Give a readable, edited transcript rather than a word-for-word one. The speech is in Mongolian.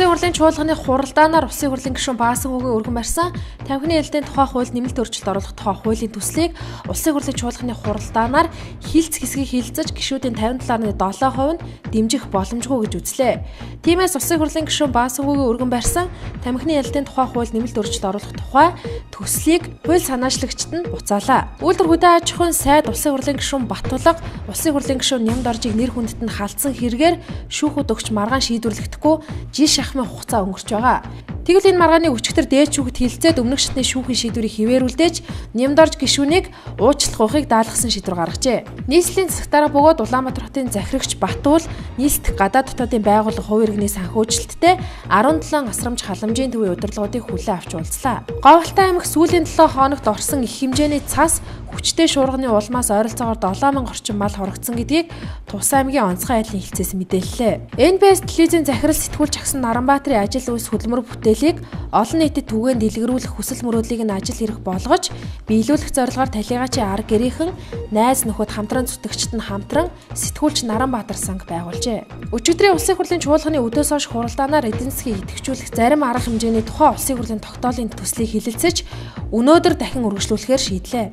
Улсын хурлын чуулганы хуралдаанаар Улсын хурлын гишүүн Баасанхүүгийн өргөн барьсан тамхины ялалтын тухай хууль нэмэлт өөрчлөлт оруулах тухай хуулийн төслийг Улсын хурлын чуулганы хуралдаанаар хилц хэсгийг хилцэж гишүүдийн 57.7% нь дэмжих боломжгүй гэж үзлээ. Тиймээс Улсын хурлын гишүүн Баасанхүүгийн өргөн барьсан тамхины ялалтын тухай хууль нэмэлт өөрчлөлт оруулах тухай төслийг хууль санаачлагчид нь буцаалаа. Үйлдвэр хөдөө аж ахуйн сайд Улсын хурлын гишүүн Батулга, Улсын хурлын гишүүн Нямдоржийг нэр хүндэт нь халдсан хэрэгээр шүүхүүд өгч маргаан шийдвэрлэхдэггүй жил шахмын хугацаа өнгөрч байгаа. Тэгвэл энэ маргааныг өчигдөр дээд шүүхэд хилцээд өмнөх шатны шүүхийн шийдвэрийг хിവэрүүлдэж Нямдорж гишүүнийг уучлах ухыг даалгасан шийдвэр гаргажээ. Нийслэлийн засаг дарга бөгөөд Улаанбаатар хотын захирагч Батуул нийслэх гадаад дотоодын байгууллага хувь иргэний санхүүжилттэй 17 асрамж халамжийн төвийн удирдлагуудыг хүлээн авч уулзлаа. Говьлтай аймаг сүүлийн 7 хоногт орсон их хэмжээний цас хүчтэй шуурганы улмаас ойролцоогоор 7000 орчим мал хорогдсон гэдгийг Тус аймгийн онцгой айлын хэлцээс мэдээллээ. NBS телевизийн захирал сэтгүүлч агсан Наранбаатарын ажил үйлс хөдөлмөр бүтээлийг олон нийтэд түгээн дэлгэрүүлэх хүсэл мөрөөдлийг нь ажил хэрэг болгож биелүүлэх зорилгоор Талигаачийн арга гэрийнхэн найз нөхөд хамтран зүтгэгчид нь хамтран сэтгүүлч Наранбаатар санг байгуулжээ. Өчигдрийн Улсын хурлын чуулганы өдөөс хойш хуралдаанаар эдийн засгийг идэвхжүүлэх зарим арга хэмжээний тухай Улсын хурлын тогтоолын төслийг хэлэлцэж өнөөдөр дахин үргэлжлүүлэхээр шийдлээ.